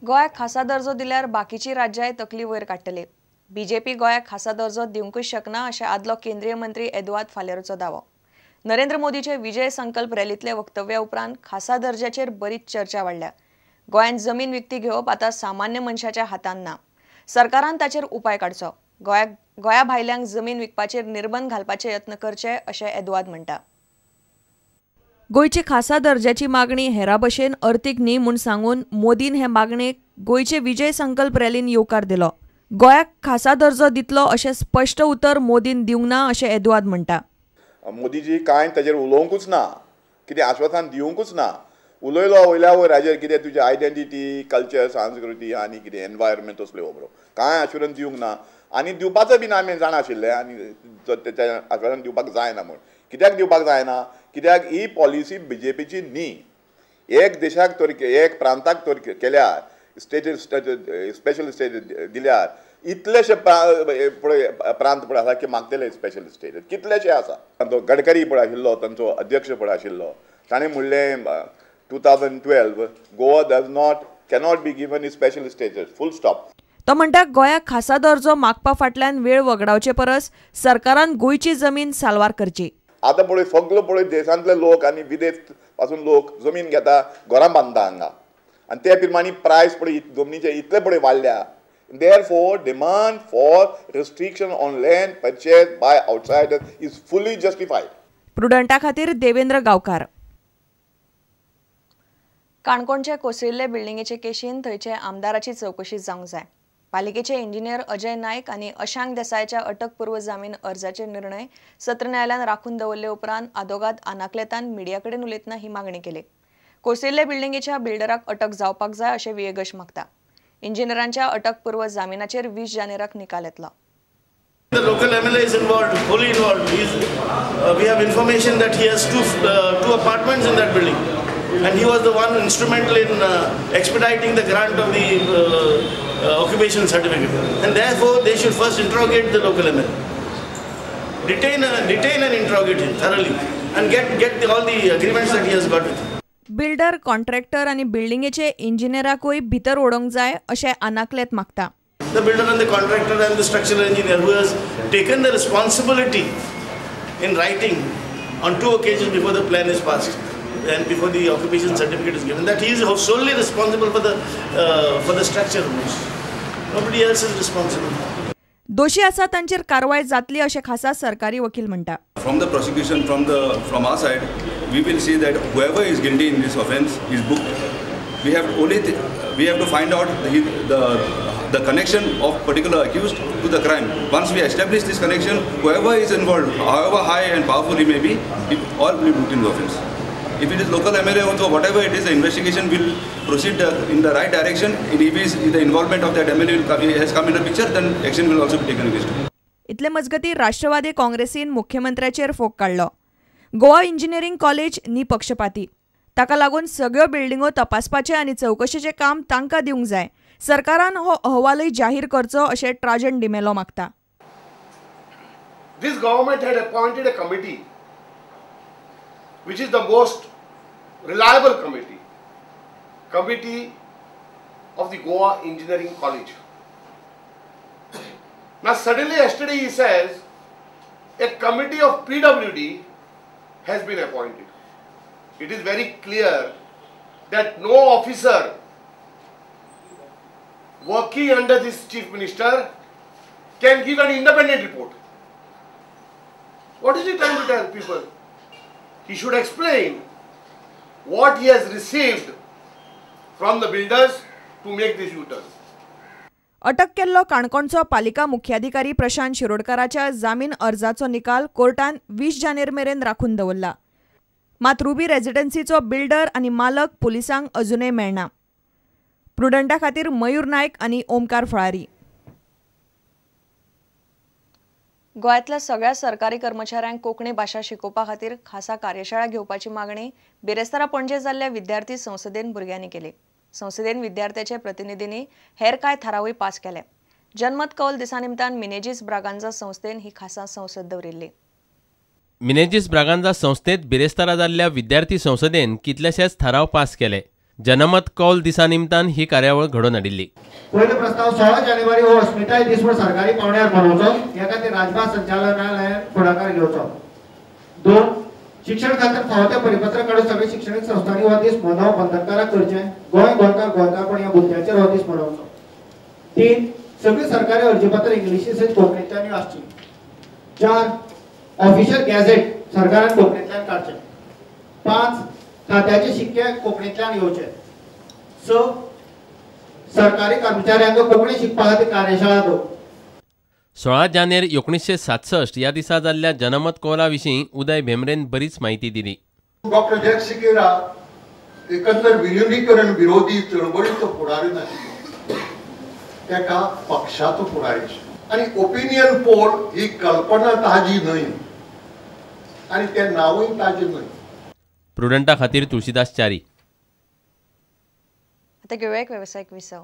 गोंयाक खासा दर्जो दिल्यार बाकीची राज्याय तकली वयर काडटले. बीजेपी गोंयाक खासा दर्जो दिवंकूच शकना अशें आदलो केंद्रीय मंत्री एदुआद फालेरोचो दावो. नरेंद्र मोदीचे विजय संकल्प रॅलींतले वक्तव्या उपरांत खासा दर्जाचेर बरीच चर्चा वाडल्या. गोंयांत जमीन विकती घेवप आतां सामान्य मनशाच्या हातांत ना. सरकारान ताचेर उपाय काडचो. गोंया भायल्यांक जमीन विकपाचेर निर्बंध घालपाचे यत्न करचे अशें एदुआद म्हणटा. गोंयची खासा दर्जाची मागणी हेरा भशेन अर्थीक न्ही म्हूण सांगून मोदीन हे मागणेक गोंयचे विजय संकल्प रॅलीन येवकार दिलो. गोंयाक खासा दर्जो दितलो अशें स्पश्ट उतर मोदीन दिवंक ना अशें एदुआद म्हणटा. मोदीजी कांय ताजेर उलोवंकूच ना, कितें आश्वासन दिवंकूच ना. उलयलो वयल्या वयर हाजेर कितें तुजी आयडेंटिटी, कल्चर, संस्कृती आनी कितें एनवायरमेंट तसल्यो खबरो कांय आश्वासन दिवंक ना आनी दिवपाचो बी आमी जाणा आशिल्लें आनी तें आश्वासन दिवपाक जायना म्हूण. कित्याक दिवपाक जायना? कित्याक ही पॉलिसी बीजेपीची न्ही. एक देशाक तर एक प्रांताक तर केल्यार स्टेट स्पेशल स्टेट दिल्यार इतलेशे पळय प्रांत पळय आसा की मागतले स्पेशल स्टेट कितलेशे आसा. तो गडकरी पळय आशिल्लो, तांचो अध्यक्ष पळय आशिल्लो, ताणें म्हणलें 2012 Goa does not cannot be given special status, full stop. तो म्हणटा गोंयाक खासा दर्जो मागपा फाटल्यान वेळ वगडावचे परस सरकारान गोंयची जमीन साल्वार करची. आतां पळय सगलो पळय देशांतले लोक आनी विदेश पासून लोक जमीन घेता, घरां बांदता हांगा आनी ते प्रमाणे प्रायस पळय जमनीचे इतले पळय वाडल्या. Therefore, demand for restriction on land purchased by outsiders is fully justified. प्रुडंटा खातीर देवेंद्र गांवकार. काणकोणचे कोसळिल्ले बिल्डिंगेचे केशीन थंयचे आमदाराची चवकशी जावंक जाय. पालिकेचे इंजिनियर अजय नायक आनी अशांक देसायाच्या अटकपूर्व जामीन अर्जाचे निर्णय सत्र न्यायालयान राखून दवरले उपरांत आदोगाद आनाक्लेतान मिडिया कडेन उलयतना ही मागणी केली. कोसळिल्ले बिल्डिंगेच्या बिल्डराक अटक जावपाक जाय अशें वियेगश मागता. इंजिनियरांच्या अटकपूर्व जामिनाचेर 20 जानेराक निकाल येतलो. The local MLA is involved, fully involved. We have information that he has two apartments in that building, and he was the one instrumental in expediting the grant of the occupation certificate. And therefore, they should first interrogate the local MLA, detain and interrogate him thoroughly, and get all the agreements that he has got with him. Builder, contractor आनी बिल्डिंगेचे इंजिनियराकूय भितर ओडोवंक जाय अशें आनाक्लेत मागता. The builder and the contractor and the structural engineer who has taken the responsibility in writing on 2 occasions before the plan is passed and before the occupation certificate is given, that he is solely responsible for the structure. Nobody else is responsible. दोषी आसा तांचेर कारवाय जातली अशें खासा सरकारी वकील म्हणटा. From the prosecution, from our side, we will see that whoever is guilty in this offence is booked. We have to find out the connection of particular accused to the crime. Once we establish this connection, whoever is involved, however high and powerful he may be, all will be booked in the offence. If it is local MLA also, whatever it is, the investigation will proceed in the right direction. If the involvement of that MLA has come in the picture, then action will also be taken against him. इतले मजगती राष्ट्रवादी काँग्रेसीन मुख्यमंत्र्याचेर फोग काडलो. Goa engineering college निपक्षपाती, ताका लागून सगळ्यो बिल्डिंगो तपासपाचें आनी चवकशेचें काम तांकां दिवंक जाय. सरकारान हो अहवालय जाहीर करचो अशें ट्राजन डिमेलो मागता. This government had appointed a committee which is the most reliable committee, committee of the Goa Engineering College. Now suddenly yesterday he says a committee of PWD has been appointed. It is very clear that no officer working under this chief minister can give an independent report. What is he trying to tell people? He should explain what he has received from the builders to make this U-turn. अटक केल्लो काणकोणचो पालिका मुख्याधिकारी प्रशांत शिरोडकाराच्या जामीन अर्जाचो निकाल कोर्टान 20 जानेर मेरेन राखून दवरला. मात रुबी रेजिडेन्सीचो बिल्डर आनी मालक पुलिसांक अजुनय मेळना. प्रुडंटा खातीर मयूर नायक आनी ओमकार फळारी. गोंयांतल्या सगळ्या सरकारी कर्मचाऱ्यांक कोंकणी भाशा शिकोवपा खातीर खासा कार्यशाळा घेवपाची मागणी बिरेस्तारा पणजे जाल्ल्या विद्यार्थी संसदेन भुरग्यांनी केली. संसदेन विद्यार्थ्याचे प्रतिनिधींनी हेर कांय थारावूय पास केले. जनमत कौल दिसा निमतान मिनेजीस ब्रागांजा संस्थेन ही खासा संसद दवरिल्ली. मिनेजीस ब्रागांजा संस्थेत बिरेस्तारा जाल्ल्या विद्यार्थी संसदेन कितलेशेच थाराव पास केले. जनमत कौल दिसा निमतान ही कार्यावळ घडोवन हाडिल्ली. पयलो प्रस्ताव 16 जानेवारी हो अस्मिताय दीस म्हूण सरकारी पावंड्यार मनोवचो, ह्या खातीर राजभास संचालनालयान फुडाकार घेवचो. 2. शिक्षण खात्यान फावो तें परिपत्रक काडून सगळे शिक्षणीक संस्थांनी हो दीस मनोवप बंधनकारक करचें. गोंय गोंयकार गोंयकारपण ह्या मुद्द्याचेर हो दीस मनोवचो. 3. सगळीं सरकारी अर्जीपत्र इंग्लिशी सयत कोंकणींतल्यानूय आसची. 4. ऑफिशियल गॅझेट सरकारान कोंकणींतल्यान काडचें. 5. खात्याचे शिक्के कोंकणींतल्यान येवचे. 6. सरकारी कर्मचाऱ्यांक कोंकणी शिकपा खातीर कार्यशाळा दवर. 16 जानेर 1967 ह्या दिसा जाल्ल्या जनमत कौला विशीं उदय भेंब्रेन बरीच म्हायती दिली. डॉक्टर जॅक सिकेरा एकंदर विलिनीकरण विरोधी चळवळीचो फुडारी नाशिल्लो, ताका पक्षाचो फुडारी आशिल्लो. आनी ओपिनियन पोल ही कल्पना ताजी न्हय आनी तें नांवूय ताजें न्हय. प्रुडंटा खातीर तुळशीदास च्यारी. आतां घेवया एक वेवसायीक विसव.